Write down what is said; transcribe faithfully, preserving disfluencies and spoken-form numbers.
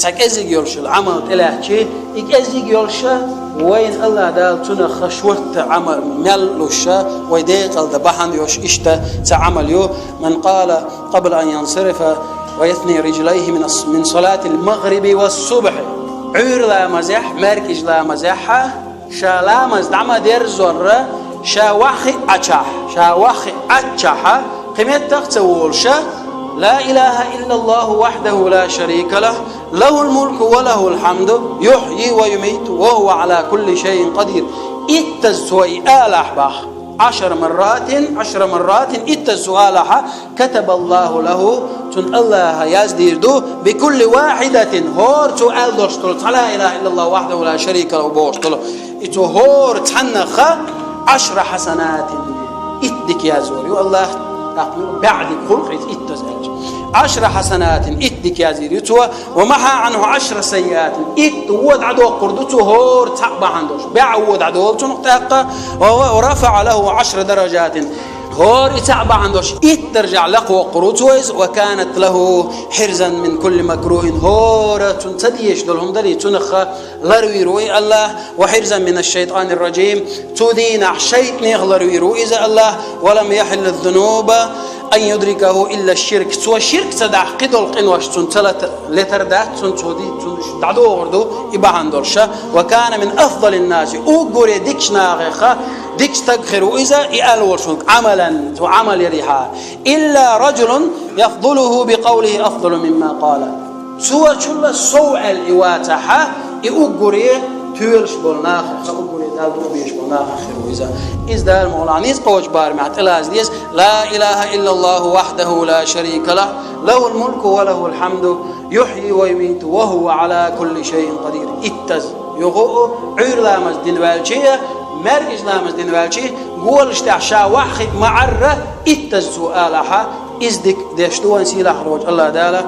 Цхьа кӀеззиг йолуш йолу Ӏамал тӀелаьцчи, и кӀеззиг йолуша вайн Аллах Дала цунах шортта Ӏамал мел луша, вай декъалда бахьана йолуш иштта ца Ӏамал ю. من قال قبل أن ينصرف ويثني رجليه من الص-، من صلاة المغرب والصبح. Ӏуьйра ламазехь, маьркӀажа ламазехь, ша ламаз дӀа ма дерзорра, ша ваххи Ӏачахь, ша ваххи Ӏаччахьа, кхин меттах ца волуша, لا إله إلا الله وحده لا شريك له، له الملك وله الحمد، يحيي ويميت وهو على كل شيء قدير. Иттаз цо и алахь бах. عشر مرات، عشر مرات, иттаз цо алахьа, كتب الله له, цунна Аллаха яздийр ду, بكل واحدة, хӀора цо аьлла долуш долу, цхьа لا إله إلا الله وحده لا شريك له бохуш долу, и цо хӀора цхьаннах عشر حسنات, итт дика яздор ю Аллах, тӀаккха бӀе дика хуьлу иза иттаз аьлча. عشر حسنات, итт дика яздийр ю цо, ومحا عنه عشر سيئات, итт вон дӀадоккхур ду цо хӀора цхьаъ бахьана долуш, бӀе вон дӀадолу цунах тӀаккха, ورفع له عشر درجات, хӀора и цхьаъ бахьана долуш итт даржехь лакхавоккхур ву цо иза, وكانت له حرزا من كل مكروه, хӀора цунна ца дезаш долу хӀума дале, цунах ларвийр ву и Аллах, وحرزا من الشيطان الرجيم, цу дийнахь шайтӀанех ларвийр ву иза Аллах, ولم يحل الذنوب أن يدركه إلا الشرك, цо ширк ца дахь, кхидолу къинош цунна ца лета-, летар дац, цунна цо ди-, цунна дӀадогӀур ду и бахьана долуша, وكان من أفضل الناس, уггаре дикачу нахеха дика стаг хир ву иза, и аьлла волуш ву, عملا, цо Ӏамал ярехьа, إلا رجل يفضله بقوله أفضل مما قال. Цо чулла сов аьлла и вацахьа, и уггаре тоьлуш болу нахаца, уггаре Далла дуьхьа безаш болу нахах хир ву иза. Иза Дала мукъ лахь нийса кхочу барамехь тӀелаза деза, لا إله إلا الله وحده لا شريك له، له الملك وله الحمد، يحيي ويميت وهو على كل شيء قدير. Иттаз, юха а, Ӏуьйра ламаз дина ваьлча а, маьркӀажа ламаз дина ваьлча а, голаш тӀехь ша ваххиъ ма Ӏарра, иттаз цо алахьа, иза дика деш ду вайн сийлахь волчу Аллах Дала.